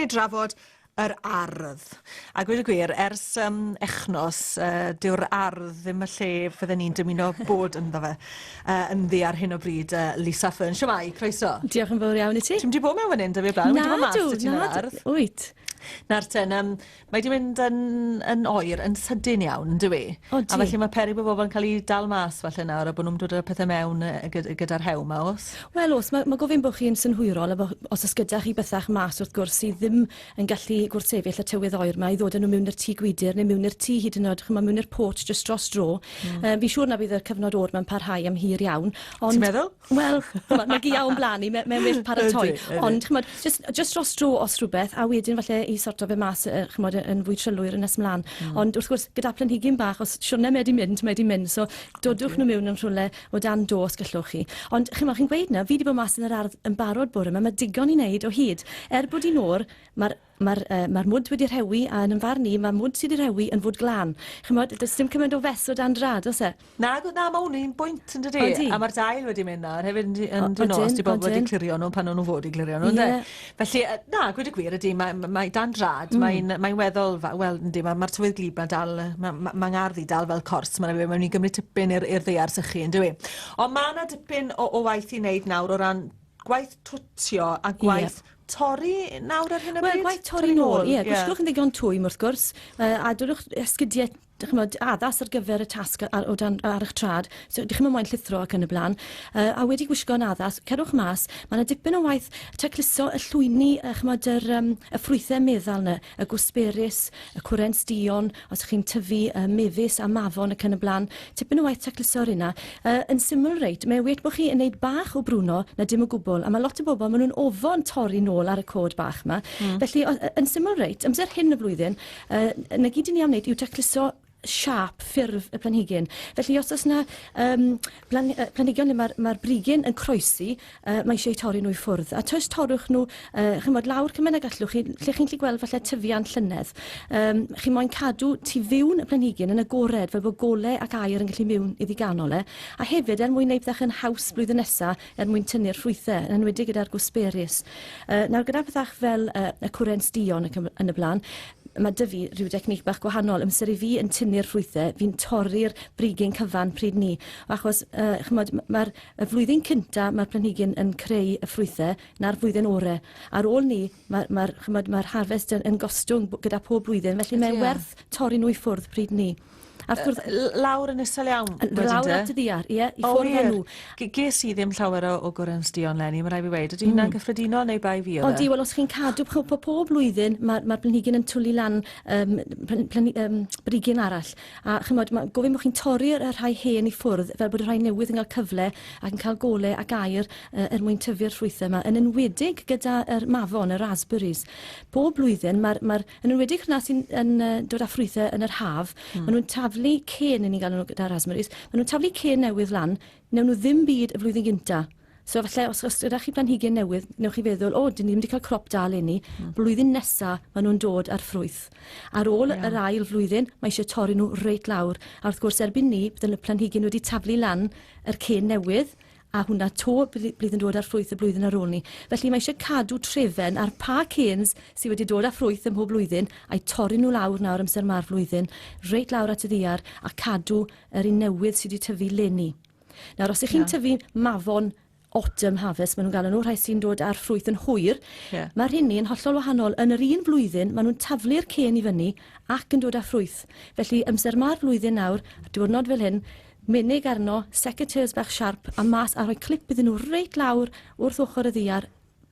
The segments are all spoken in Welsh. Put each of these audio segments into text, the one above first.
ni drafod yr ardd. A gweud y gwir, ers um, echnos, uh, dyw'r ardd ddim y lle fydden ni'n dymuno bod ynddo fe, uh, ynddi ar hyn o bryd, uh, Lisa Fern. Siwmai, croeso. Diolch yn fawr iawn i ti. Ti'n di bod mewn fan hyn, dyfu blaen? Na, dw, na, wyt. Na'r ten, um, Mae 'di mynd yn yn oer yn sydyn iawn yndyw 'i? Odi. A felly ma' peryg bo' bobol yn ca'l 'u dal mas falle nawr a bo' nw'm dod â pethe mewn yy gyd- gyda'r rhew 'ma o's? Wel o's ma' ma' gofyn bo' chi'n synhwyrol a bo' os o's gyda chi bethach mas wrth gwrs sydd ddim yn gallu gwrthsefyll y tywydd oer 'ma i ddod â nw miwn i'r tŷ gwydyr ne' miwn i'r tŷ hyd yn o'd ch'mo' miwn i'r porch jyst dros dro. Hmm. Yy fi'n siŵr na bydd y cyfnod o'r 'ma'n parhau am hir iawn ond... Ti'n meddwl? Wel, ch'mod ma' gia o'n bla'n i me- mae'n well paratoi. Ydi ydi. Ond ch'mod jyst jyst dros dro os rhwbeth a wedyn falle i sorto fe mas yy ch'mod yy yn fwy trylwyr yn nes mlan. Hmm. Ond wrth gwrs gyda planhigyn bach os siwrne mae 'di mynd mae 'di mynd so dodwch nw miwn yn rhwle o dan do os gallwch chi. Ond ch'mo' chi'n gweud 'na fi 'di bod mas yn yr ardd yn barod bore 'ma ma' digon i neud o hyd. Er bod 'i'n o'r ma'r Mae'r yy mae'r mwd wedi rhewi a yn 'yn farn i ma' mwd sy 'di rhewi yn fwd glân. Ch'mod does dim cymaint o fess o dan drad o's e? Nag o- na ma' hwn un bwynt yndydi? Odi. A ma'r dail wedi mynd nawr hefyd yndi yndyn nhw os 'di bobl wedi clirio nhw pan o'n nhw fod i glirio nhw ynde? Ie. Felly yy na gweud y gwir ydi ma' ma' mae dan drad hmm. mae'n mae'n weddol fa- wel yndi ma' ma'r tywydd gwlyb 'ma dal yy ma' ma' ma' ngardd i dal fel cors ma' raid fi mae'n myn' i gymryd tipyn i'r i'r ddaear sychu yndyw i? On' ma' 'na dipyn o o waith i neud nawr o ran gwaith twtio a gwaith Ie. torri nawr ar hyn o bryd? Wel gwaith torri nôl ie gwisgwch yn ddigon twym wrth gwrs yy a dodwch esgidie 'dych ch'mod addas ar gyfer y tasg ar o dan ar 'ych trad so 'dych chi'm yn moyn llithro ac yn y bla'n yy a wedi gwisgo'n addas cerwch mas ma' 'na dipyn o waith tacluso y llwyni yy ch'mod yr yym y ffrwythe meddal 'na y gwsberis y cwrens duon, os 'ych chi'n tyfu yy mefus a mafon ac yn y bla'n, tipyn o waith tacluso ar hynna. Yy yn syml reit, mae well bo' chi yn neud bach o brwno na dim o gwbwl, a ma' lot o bobol, ma' nw'n ofon torri nôl ar y cod bach 'ma. Hmm. Felly o- yy yn syml reit, amser hyn y flwyddyn, yy 'na gyd 'yn ni am neud yw tacluso siâp, ffurf y planhigyn. Felly os oes 'na yym blan- yy planhigion le ma'r ma'r brigyn yn croesi, yy mae eisiau eu torri nhw i ffwrdd. A jyst torrwch nhw yy ch'mod lawr cymaint ag allwch chi, lle chi'n gallu gweld falle tyfiant llynedd. Yym chi moyn cadw tu fewn y planhigyn yn agored fel bod gole ac aer yn gallu miwn iddi ganol e. A hefyd er mwyn neud pethach yn haws blwyddyn nesa er mwyn tynnu'r ffrwythe, yn enwedig gyda'r gwsberis. Yy nawr gyda pethach fel yy y cwrens duon ac yn y bla'n, ma' 'dy fi rhyw technique bach gwahanol. Amser i fi yn tynnu'r ffrwythe, fi'n torri'r brigyn cyfan pryd 'ny. Achos yy ch'mod m- ma'r y flwyddyn cynta ma'r planhigyn yn creu y ffrwythe 'na'r flwyddyn ore. Ar ôl 'ny ma' ma'r ch'mod ma'r harvest yn yn gostwng gyda pob blwyddyn felly mae werth torri nhw i ffwrdd pryd 'ny. A wrth gwrs... Lawr yn isel iawn wedyn de? Lawr at y ddiar, ie, i ffwrdd â nhw. Ges i ddim llawer o o gwrens duon 'leni, ma' raid fi weud. Ydy hynna'n gyffredinol neu bai fi oedd e? Odi, wel os chi'n cadw po- po- pob blwyddyn ma' ma'r planhigyn yn twlu lan yym plan- planhi- yym brigyn arall. A ch'mod ma' gofyn bo' chi'n torri'r y rhai hen i ffwrdd fel bod y rhai newydd yn ga'l cyfle ac yn ca'l gole ac aer yy er mwyn tyfu'r ffrwythe 'ma, yn enwedig gyda yr mafon, y raspberries. Bob blwyddyn ma'r ma'r Yn enwedig rhna sy'n yn yy dod â ffrwythe yn yr haf, mm. maen nhw'n taflu cen, ni'n galw nhw gyda raspberries, maen nhw'n taflu cen newydd lan, newn nhw ddim byd y flwyddyn gynta. So falle os, os ydych chi planhigyn newydd, newch chi feddwl, o, dyn ni ddim wedi cael crop da eleni. Blwyddyn nesa, maen nhw'n dod ar ffrwyth. Ar ôl yeah. yr ail flwyddyn, mae eisiau torri nhw reit lawr. A wrth gwrs, erbyn ni, bydd y planhigyn wedi taflu lan yr cen newydd, a hwnna 'to bydd yn dod â'r ffrwyth y blwyddyn ar ôl 'ny. Felly mae eisiau cadw trefen ar pa canes sydd wedi dod â ffrwyth ym mhob blwyddyn a'u torri nhw lawr nawr amser ma'r flwyddyn, reit lawr at y ddiar a cadw yr un newydd sydd wedi tyfu leni. Nawr os ych chi'n tyfu mafon autumn harvest, maen nhw'n galw nhw, rhai sy'n dod â'r ffrwyth yn hwyr, yeah. mae'r rheiny yn hollol wahanol. Yn yr un flwyddyn, maen nhw'n taflu'r cen i fyny ac yn dod â ffrwyth. Felly, amser ma'r flwyddyn nawr, diwrnod fel hyn, Menig arno, secateurs bach siarp a mas a rhoi clip iddyn nhw reit lawr wrth ochr y ddiar,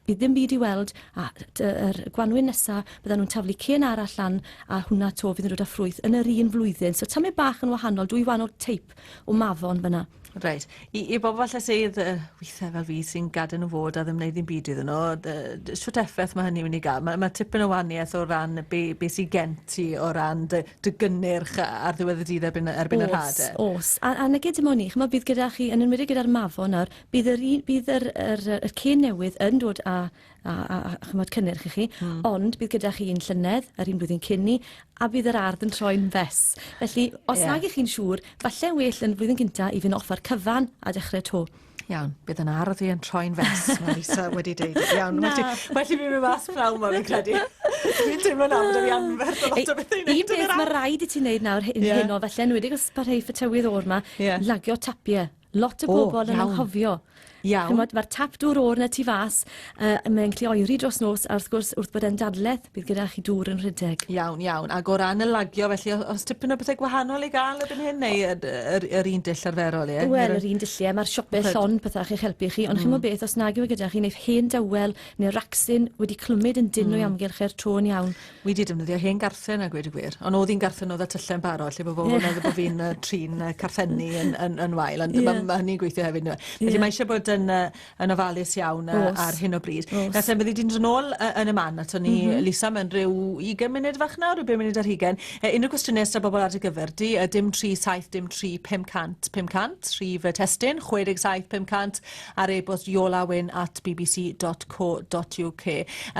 bydd ddim byd i weld a yr gwanwyn nesa byddan nhw'n taflu cen arall lan a hwnna 'to fydd yn dod â ffrwyth yn yr un flwyddyn. So tamed bach yn wahanol, dwy wahanol teip o mafon fyna. Reit. I, i bobl falle sydd uh, weithiau fel fi sy'n gadael nhw fod a ddim wneud ddim byd iddyn nhw, shwt effaith mae hynny mynd i gael? Mae, mae tipyn o waniaeth o ran be, be sy'n gen ti o ran dy, dy gynnyrch ar ddiwedd y dydd erbyn erbyn yr hade. O's, o's. A a nage dim ond 'ny, ch'mod bydd gyda chi, yn enwedig gyda'r mafon nawr, bydd yr un bydd yr yr yy y cen newydd yn dod â â â â ch'mod cynnyrch i chi. Hmm. Ond bydd gyda chi un llynedd, yr un blwyddyn cyn 'ny, a bydd yr ardd yn troi'n fess. Felly, os Ie. nag 'ych chi'n siŵr, falle well yn flwyddyn gynta i fynd off ar cyfan a dechre 'to. Iawn, bydd yn ardd i yn troi'n fes, mae Lisa wedi deud. Iawn, well i, well i fi mynd mas pnawn 'ma fi'n credu. Dwi'n teimlo nawr bod 'da fi anferth o lot o bethe i neud Un peth ma' raid i ti neud nawr heno falle enwedig os parheiff y tywydd o'r 'ma, lagio tapie. Lot o bobl yn anghofio. Iawn. Ch'mod ma'r tap dŵr o'r 'na tu fas mae'n gallu oeri dros nos a wrth gwrs wrth bod e'n dadleth bydd gyda chi dŵr yn rhedeg. Iawn iawn ag o ran y lagio felly o's tipyn o bethe gwahanol i ga'l erbyn hyn neu yr yr yr un dull arferol ie? Wel yr un dullie ma'r siope llond pethe a'ch helpu chi ond ch'mo' beth os nag yw e gyda chi neu hen dywel neu racsyn wedi clymyd yn dynn o'i amgylch e'r tro yn iawn. Wi 'di defnyddio hen garthen a gweud y gwir. Ond o'dd hi'n garthen o'dd â tylle'n barod lle bo' bobl yn meddwl bo' fi'n yy trin y carthenni yn yn yn wael ond ma' ma' hynny'n gweithio hefyd yndyw e? Felly mae isie bod yn yy yn ofalus iawn yy ar hyn o bryd. Nawr te byddi di'n dod nôl yy yn y man aton ni Lisa mewn ryw ugen munud fach nawr ryw bum munud ar hugen. Yy unryw gwestiyne sy 'da bobol ar dy gyfer di yy dim tri saith dim tri 500 500 rhif y testun 67 500 ar e-bost iolawyn@bbc.co.uk.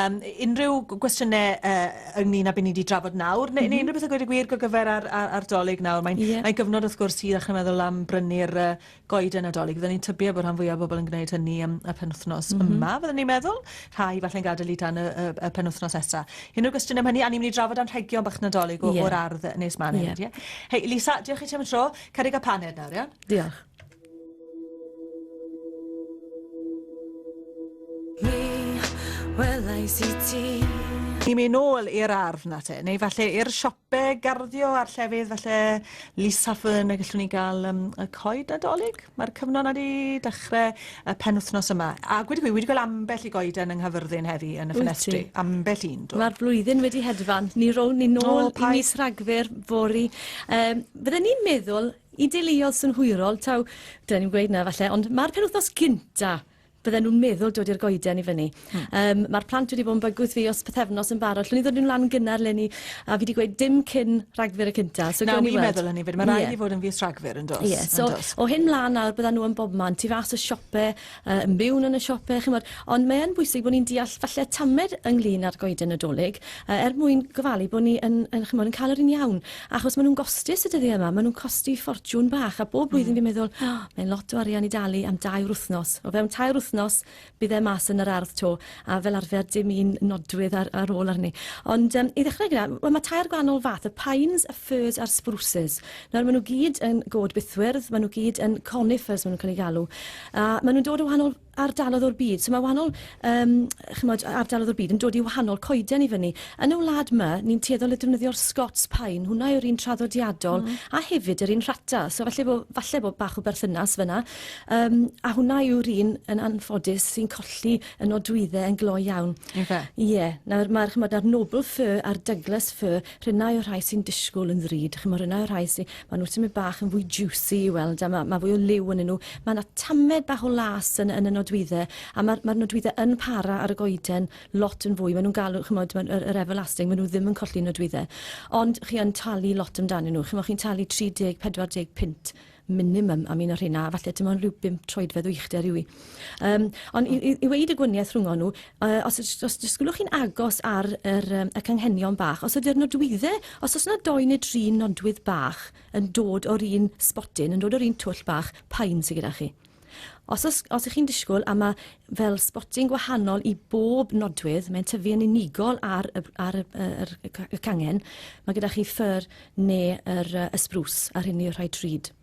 Um, unrhyw gwestiynau ynglyn â beth ni wedi drafod nawr, neu, neu unrhyw beth o gweud y gwir gogyfer ar, ar, ar Dolig nawr. Mae'n yeah. mae gyfnod wrth gwrs i ddechrau meddwl am brynu'r goeden Nadolig. Fydden ni'n tybio bod rhan fwyaf o bobl yn gwneud hynny am y penwythnos mm -hmm. yma, fydden ni'n meddwl. Rhai falle'n gadael i tan y, y, y penwythnos nesaf. Unrhyw gwestiwn am hynny, a ni'n mynd i drafod anrhegion bach Nadolig o, yeah. o'r ardd nes man yeah. hefyd. Yeah? Hei, Lisa, diolch i ti am y tro. Cari gael paned nawr, ia? Diolch. Mi welais i ti. Ni'n mynd nôl i'r ardd 'na te, neu falle i'r siope garddio a'r llefydd falle Lisa Fern y gallwn ni gael um, y coed Nadolig. Mae'r cyfnod 'na 'di dechre y penwythnos yma. A gweud y gwir, wi wedi gweld ambell i goeden yng Nghaerfyrddin heddi yn y ffenestri. Ambell un, do. Mae'r flwyddyn wedi hedfan. Ni rown ni nôl i mis Rhagfyr fory. Um, fydden ni'n meddwl I deuluodd synhwyrol, taw, dylen ni'm gweud 'na falle, ond ma'r penwythnos gynta bydden nhw'n meddwl dod i'r goeden i fyny. Hmm. Um, Mae'r plant wedi bod yn bygwth fi os pythefnos yn barod. Llwn i ddod nhw lan gynnar leni, a fi wedi gweud dim cyn Rhagfyr y cynta. So Na, wi'n meddwl hynny fyd. Mae rhaid yeah. i fod yn fis Rhagfyr yn dos. Ie, yeah. so o hyn mlaen nawr byddan nhw yn bobman, tu fas o siope, yn byw'n yn y siope, chimod. Ond mae yn bwysig bod ni'n deall falle tamed ynglyn â'r goeden Nadolig, er mwyn gofalu bod ni yn, yn, chimod, yn cael yr un iawn. Achos maen nhw'n gostus y dyddiau yma, maen nhw'n costi ffortiwn bach, a bob blwyddyn fi'n meddwl, oh, mae'n lot o arian i dalu am dair wythnos. O fewn tair wythnos, bydd e mas yn yr ardd 'to, a fel arfer dim un nodwydd ar, ar ôl arni. Ond um, i ddechrau gyda, wel, mae tair gwahanol fath, y pines, y firs a'r spruces. Nawr, maen nhw gyd yn god bythwyrdd, maen nhw gyd yn conifers, maen nhw'n cael eu galw. A maen nhw'n dod o wahanol ardaloedd o'r byd. So mae wahanol, um, chymod, ardaloedd o'r byd yn dod i wahanol coeden i fyny. Yn y wlad yma, ni'n tueddol o defnyddio'r Scots pine, hwnna yw'r un traddodiadol, a hefyd yr un rhata. So falle bod, falle bod bach o berthynas fyna. Um, a hwnna yw'r un yn anffodus sy'n colli y nodwyddau yn gloi iawn. Ife? Ie. Yeah. Nawr mae'r, chymod, na'r Noble Fir a'r Douglas Fir, rhywna yw'r rhai sy'n disgwyl yn ddrud. Chymod, rhywna yw'r rhai sy'n, maen nhw tymed bach yn fwy juicy i weld, a mae, mae fwy o liw yn nhw. Mae yna tamed bach o las yn, yn y nodwyddau, a mae'r mae nodwyddau yn para ar y goeden lot yn fwy. Maen nhw'n galw, chymod, ma, yr, yr everlasting, maen nhw ddim yn colli nodwyddau. Ond chi yn talu lot amdanyn nhw. Chymod, chi'n talu 30, 40 punt minimum am un o'r rheina, a falle dim ond rhyw 5 troedfedd o uchder yw i. Um, ond i, i, i weud y gwaniaeth rhwng nhw, os, os disgwylwch chi'n agos ar yr, um, y canghenion bach, os ydy'r nodwyddau, os oes yna doi neu dri nodwydd bach yn dod o'r un sbotyn, yn dod o'r un twll bach, paun sydd gyda chi. Os, os, os ych chi'n disgwyl a mae fel sbotyn gwahanol i bob nodwydd, mae'n tyfu yn unigol ar y, ar y, y, y, y cangen, mae gyda chi ffyr neu yr, y sbrws, a rheiny yw'r rhai drud.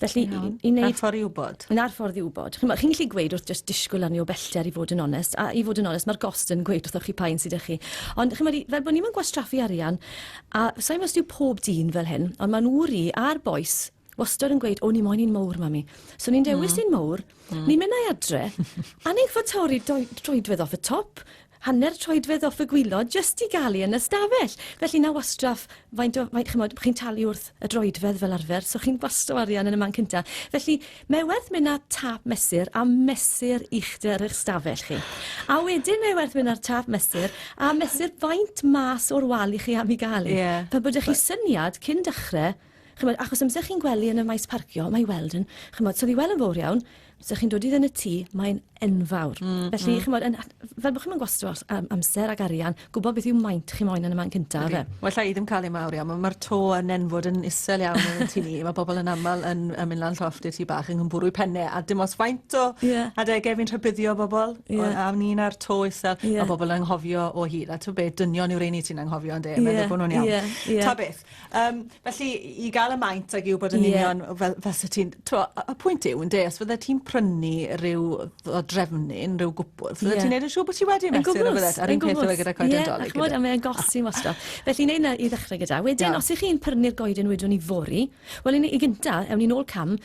Felly, i, i wneud... Na'r ffordd i wybod. Na'r ffordd i wybod. Chi'n chi gallu gweud wrth jyst disgwyl arni o bellter i fod yn onest, a i fod yn onest, mae'r gost yn gweud wrthoch chi pa un sydd â chi. Ond chi'n fel bod ni'n gwastraffu arian, a sa'n meddwl os yw pob dyn fel hyn, ond mae'n ŵr i a'r bois wastad yn gweud, o, ni moyn un mowr, mami. So ni'n dewis un mowr, ni'n mynd â'i adre, a ni'n gorfod torri troedfedd off y top, hanner troedfedd off y gwilod, jyst i gael i yn y stafell. Felly na wastraff, faint o, faint, chymod, chi'n talu wrth y droedfedd fel arfer, so chi'n gwasto arian yn y man cynta. Felly, mae werth mynd â tap mesur a mesur uchder eich stafell chi. A wedyn mae werth mynd â'r tap mesur a mesur faint mas o'r wal i chi am i gael i. Yeah. Fel bod chi syniad cyn dechrau, chymod, achos amser chi'n gwely yn y maes parcio, mae i weld yn, chymod, so ddi weld yn fawr iawn, Os ydych chi'n dod iddo yn y tŷ, mae'n enfawr. Felly, chimod, yn, fel bod chi'n mynd gwastraff amser ac arian, gwybod beth yw maint chi moyn yn y man cyntaf, ife? Wel, alla i ddim cael ei mawr iawn. Mae'r to yn enfod yn isel iawn yn y tŷ ni. Mae bobl yn aml yn mynd lan llofft i'r tŷ bach yn bwrw pennau, a dim os faint o adegau fi'n rhybuddio bobl am ni'n ar to isel. Mae bobl yn anghofio o hyd. A ti'n beth, dynion yw'r ein i ti'n anghofio, yndê? Meddwl bod nhw'n iawn. Ta beth. Felly, i gael y maint ag yw bod yn union fel se ti'n... T'mo', y pwynt yw, ynde, os fydde ti'n prynu rhyw ddodrefnyn, rhyw gwpwrdd, fydde ti'n neud yn siŵr bod ti wedi mesur yn fyddet? A'r un peth yw e gyda coeden Dolig. Ie, a ch'mod, a mae'n gosi wastad. Felly, neud 'na i ddechrau gyda. Wedyn, os 'ych chi'n prynu'r goeden wedwn ni fory, wel, i gynta, ewn ni nôl cam,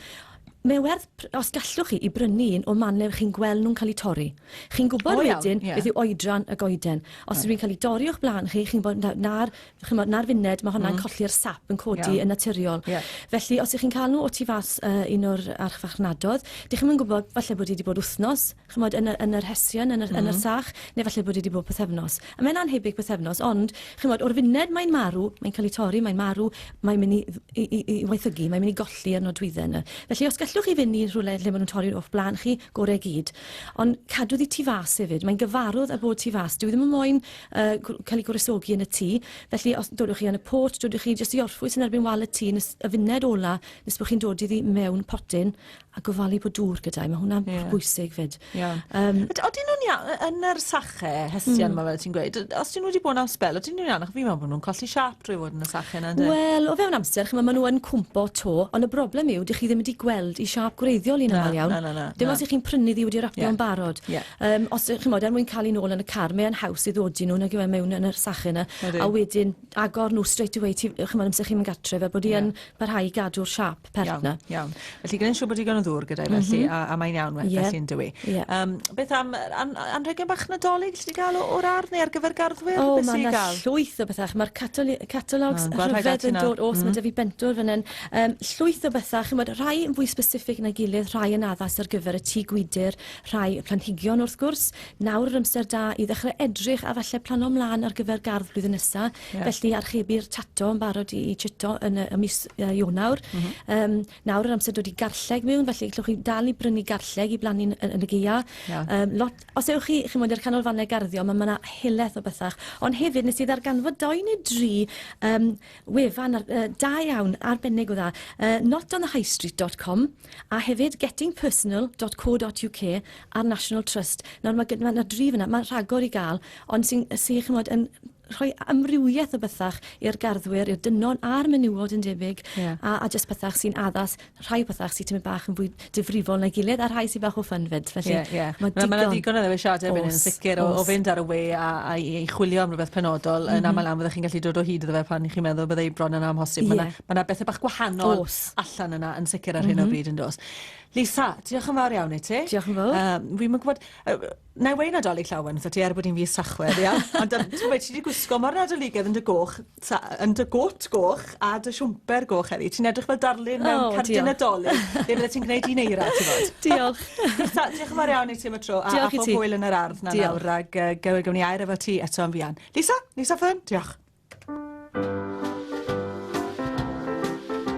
Mae werth, os gallwch chi, i brynu un o man le chi'n gweld nhw'n cael eu torri. Chi'n gwybod wedyn beth yw oedran y goeden. Os yw'n cael ei dorri o'ch blaen chi, chi'n gwybod na'r chimod, 'na'r funed, ma' hwnna'n colli'r sap yn codi yn naturiol. Felly, os 'ych chi'n cael nhw o tu fas un o'r archfarchnadodd, 'dych chi'm yn gwybod, falle bod hi 'di bod wythnos, chimod, yn y, yn yr hesian, yn yr, yn yr sach, neu falle bod hi 'di bod pythefnos. A mae'n annhebyg pythefnos, ond, chimod, o'r funed mae'n marw, mae'n cael ei torri, mae'n marw, mae'n mynd i, i, i, i waethygu, mae'n mynd i golli yr nodwydden 'na. Felly, os gallwch chi fynd i rhywle lle maen nhw'n torri o'ch blaen chi, gore gyd. Ond cadw ddi tu fas hefyd, mae'n gyfarwydd â bod tu fas. Dyw e ddim yn moyn cael ei gwresogi yn y tŷ. Felly, os dodwch chi yn y pot, dodwch chi jyst i orffwys yn erbyn wal y tŷ nes y funed ola nes bod chi'n dod iddi mewn potyn a gofalu bod dŵr gyda i. Mae hwnna'n bwysig fyd. Iawn. Odyn nhw'n iawn, yn yr sache hesian 'ma fel ti'n gweud, os 'dyn nhw wedi bod am sbel, odyn nhw'n iawn? Achos fi'n meddwl bod nhw'n colli siâp drwy fod yn y sache 'na ynde? Wel, o fewn amser, ch'mod, ma' nhw yn cwmpo 'to, ond y broblem yw, 'dych chi ddim wedi gweld 'u siâp gwreiddiol un amal iawn. Na, na, na. Dim os 'ych chi'n prynu ddi wedi rapio yn barod. Os, chimod, er mwyn cael un nôl yn y car, mae e'n haws i ddodi nhw nag yw e mewn yn yr sach yna. A wedyn agor nhw straight away, ti, chimod, amser chi'n mynd gartre, fel bod hi yn parhau i gadw'r siâp pert 'na. Iawn, iawn. Felly gwneud yn siŵr bod digon o ddŵr gyda hi felly, a mae'n iawn felly yn dyw hi. Beth am anrhegion bach Nadolig alli di gael o'r ardd neu ar gyfer garddwyr? O, mae 'na llwyth o bethau. Mae'r catalogs rhyfedd yn dod. Oes, mae 'da fi bentwr fan hyn. Llwyth o bethau, chimod, rhai yn fwy specific na'i gilydd, rhai yn addas ar gyfer y tŷ gwydr, rhai planhigion wrth gwrs. Nawr yr amser da i ddechrau edrych a falle plano mlaen ar gyfer gardd blwyddyn nesa. Felly archebu'r tato yn barod i chito yn y mis Ionawr. Nawr yr amser dod i garlleg mewn, felly gallwch chi dal i brynu garlleg i blannu yn y gaea. Lot, os ewch chi, chimod, i'r canolfannau garddio, ma' 'na helaeth o bethach. Ond hefyd nes i ddarganfod dou neu dri wefan da iawn, arbennig o dda, notonthehighstreet.com a hefyd gettingpersonal.co.uk a'r National Trust. Nawr mae ma' 'na dri fan'na, ma' rhagor i gael, ond sy'n, sy, chimod, yn rhoi amrywiaeth o bethach i'r garddwyr, i'r dynon a'r menywod yn debyg, a jyst pethach sy'n addas, rhai pethach sy'n tymed bach yn fwy difrifol na'i gilydd, a rhai sy'n bach o fun 'fyd, felly ma' digon. Ma' 'na ddigon o ddewisiade erbyn hyn yn sicr o fynd ar y we a i chwilio am rwbeth penodol yn amal iawn fyddech chi'n gallu dod o hyd iddo fe pan 'ych chi'n meddwl byddai bron yn amhosib. Ma' 'na ma' 'na bethe bach gwahanol allan yna yn sicr ar hyn o bryd yndos? Lisa, diolch yn fawr iawn i ti. Diolch yn fawr. Fi'm yn gwbod, Na i weud Nadolig Llawen wrtho ti er bod hi'n fis Tachwedd, ia? Ond ti'n gwbod, ti 'di gwisgo mor Nadoligaidd yn dy goch, yn dy got goch a dy siwmper goch heddi. Ti'n edrych fel darlun mewn cerdyn Nadolig, lle fyddet ti'n gwneud un eira, ti'n bod. Diolch. Lisa, diolch yn fawr iawn i ti am y tro. Diolch i ti. A pob hwyl yn yr ardd 'na nawr, ag gawn ni air efo ti eto yn fuan. Lisa, Lisa Fearn, diolch.